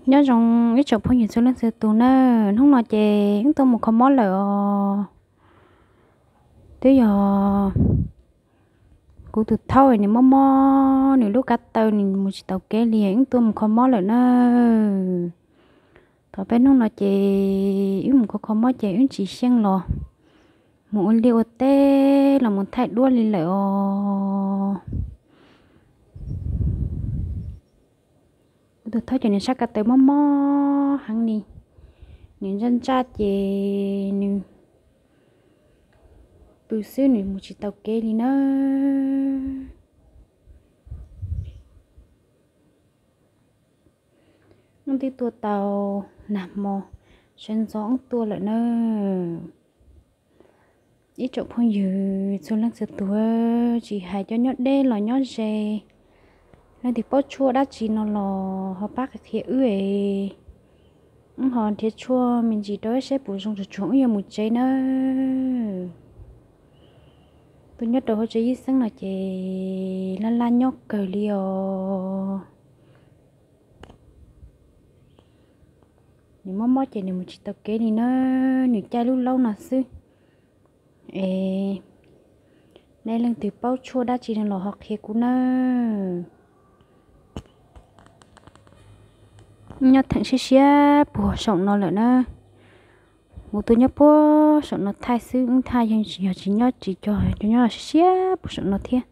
Nyob zoo ib tsoom phooj ywg txhua leej txhua tus nawb, hnub no ces wb tuaj mus kho mob lawm os. Twb yog kuv tus thaub nws mob mob, nws lub kav taw nws mus tsis taus kev li, wb tuaj mus kho mob lawm nawb. Thov peb hnub no ces wb mus kho kho mob ces wb tsis xyeej los mus ua liaj ua teb los mus thaij duab li lawm os. Kuv tus thaub ces nws sab kav taw mob mob heev li, nws ntsaj ntsaj ces nws pw xwb, nws mus tsis taus kev li nawb. Wb twb tuaj tau nag hmo, sawv ntxov wb tuaj lawm nawb. Ib tsoom phooj ywg txhua leej txhua tus, tsis hais cov nyob deb los nyob ze, leej twg paub tshuaj dab tsi no los ho pab qhia qhia wb es wb ho nrhiav tshuaj me ntsis rau wb saib puas zoo tsuag tsuag wb yuav mus tsev nawb. Tuaj nyob rau hauv tsev yij xeeb no ces laj laj nyob kawg li os. Nws mob mob ces nws mus tsis tau kev li nawb, nws caij lub laub no xwb. Es nej leej twg paub tshuaj dab tsi no los ho qhia kuv nawb. Nyob theem siab siab puag saum no lawm na. Kuv tuaj nyob puag saum no thaij xwb, wb thaij yog tsis nyob tsis cog, nyob siab siab puag saum no thiab.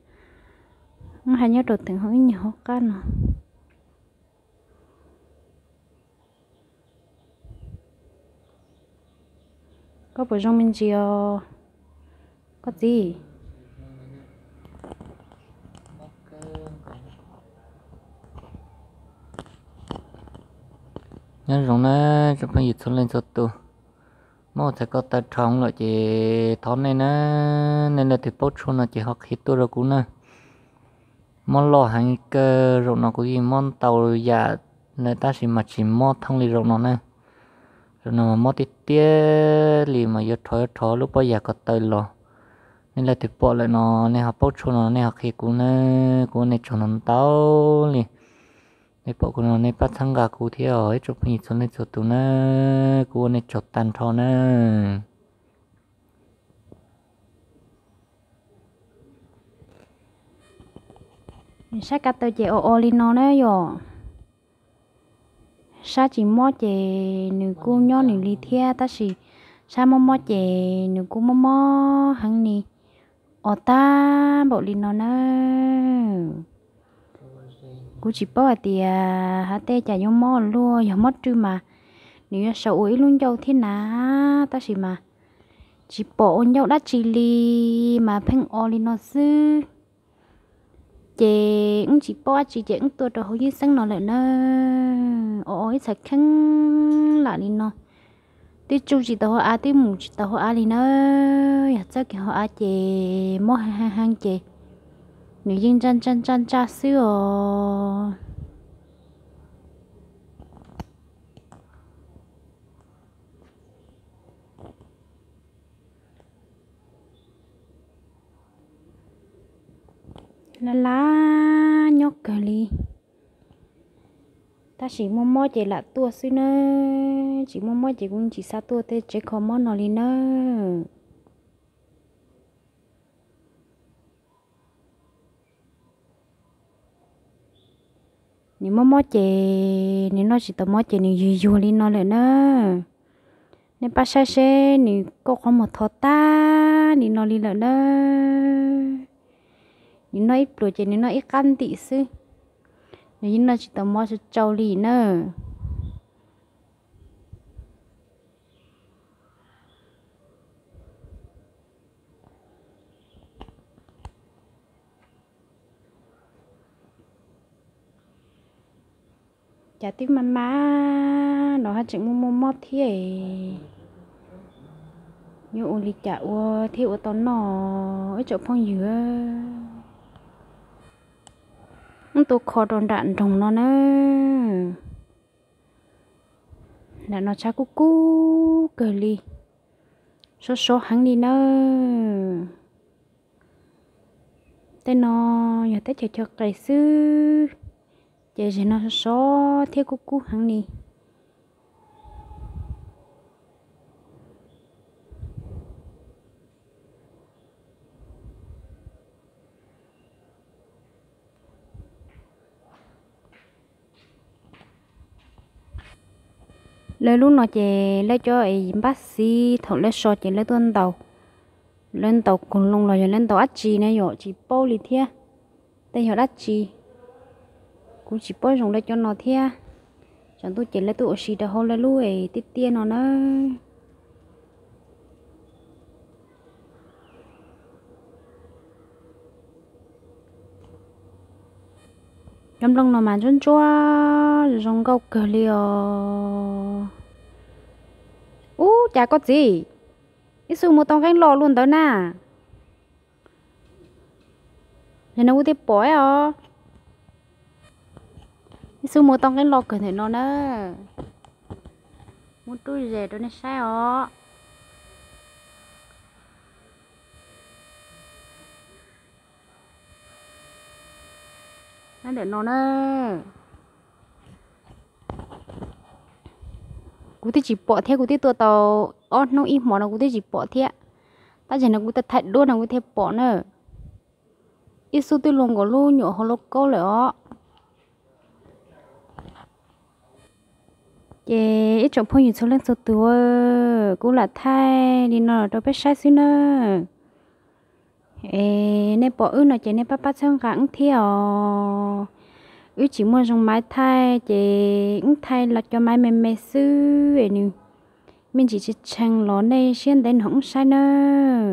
Wb haj nyob rau teem hauv ib nyuag hauv qab no. Koj puas zoo me ntsis os koj txiv? Nyob zoo na tsoom phooj ywg txhua leej txhua tus. Mob txhais ko taw dhau lawm ces thov nej na, nej leej twg paub tshuaj no ces ho qhia tuaj rau kuv na. Mob loj heev kawg, zaum no kuv yeej mob ntau yam lawm tab sis mas tsis mob thooj li zaum no na. Zaum no mas mob tiag tiag li mas yuav rho yuav rho lub pob yas ko taw los. Nej leej twg pom lawm no, nej ho paub tshuaj no nej ho qhia kuv na, kuv ua nej tsaug ntau ntau li. Nej pom kuv no nej pab txhawb nqa kuv thiab os ib tsoom phooj ywg txhua leej txhua tus na, kuv ua nej tsaug tag nrho na. Nws sab ko taw ces o o li no na yom. Sab tsis mob ces nws kuj nyob nws li thiab tab sis sab mob mob ces nws kuj mob mob heev li, o tag npaum li no na. Kuv tsis paub hais tias hais tej cas yuav mob luaj, yog mob rwj mas nws yuav sau ua ib lub ncauj thiab na, tab sis mas tsis pom ua ncauj dab tsi li mas pheej o li no xwb. Ces wb tsis paub dab tsi ces wb tuaj rau hauv yij xeeb no lawm na. O o ib txhais kheeb lam li no, twb tsuj tsis tau hauv av twb mus tsis tau hauv av li na. Yog txoj kev hauv av ces mob heev heev ces nws yeej ntsaj ntsaj ntsaj ntsaj xwb os. Laj laj nyob kawg li, tab sis muaj mob ces lam tuaj xwb nawb, tsis muaj mob ces kuv tsis xav tuaj tej tsev kho mob no li nawb. Nws mob mob ces nws noj tsis tau mov ces nws yuag yuag li no lawm na. Nej pab saib seb nws kauj qhov muag tho tag li no li lawm na. Nws noj ib pluas ces nws noj ib qab ntim xwb, nws yeej noj tsis tau mov tsau tsau li na. Cas twb maj maj no ho tseem muaj muaj mob thiab, yuav ua li cas ua thiaj ua tau noj ib tsoom phooj ywg. Wb tuaj kho rau nram nroog no na. Nram no tshav kub kub kawg li, sov sov heev li nawb. Tej no yog teb chaws chaw qis xwb. Ces zem no sov thiab kub kub heev li. Lawv lub no ces lawv cov es npab xiv thaum lawv so ces lawv tuaj ntaus, lawv ntaus kaus loo los yog lawv ntaus dab tsi ne yom tsis paub li thiab. Tej yog dab tsi, kuv tsis paub zoo lawv cov no thiab. Tsam ntuj ces lawv tuaj ua si rau hauv lawv lub es tiaj tiaj no na. Cov nplooj no mas ntsuab ntsuab zoo nkauj kawg li os. Ub, cas koj txiv, ib xub muaj tau nqeeb loj luaj ntawd na. Yog no kuv thiaj pom os. Ib xub muaj tau nqeeb loj kawg ntawm no na. Muab rub ze rau nej saib os. Ntawm no na. Kuv twb tsis pom thiab, kuv twb tua tau ob hnub ib hmo no kuv twb tsis pom thiab. Tab sis no kuv thaij duab no kuv thiaj pom na. Ib xub twb luaj nkaus lub nyuam hauv lub kaub lawm os. Ces ib tsoom phooj ywg txhua leej txhua tus, kuv lam thaij li no rau peb saib xwb na. Es nej pom wb no ces nej pab pab txhawb nqa wb thiab os. Wb tsis muaj zoo maiv thaij ces wb thaij los cov maiv me me xwb es nws me ntsis tsis tshee los nej siab ntev nrog wb saib na.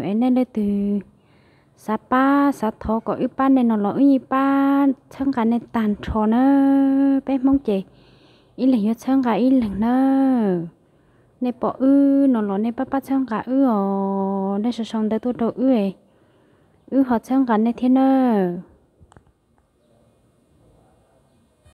Es nej leej twg xav pab xav thov kom wb pab nej no los wb yeej pab txhawb nqa nej tag nrho na. Peb Hmoob ces ib leeg yuav txhawb nqa ib leeg na. Nej pom wb no los nej pab pab txhawb nqa wb os, nej sau sau ntawv tuaj rau wb, wb ho txhawb nqa nej thiab nawb.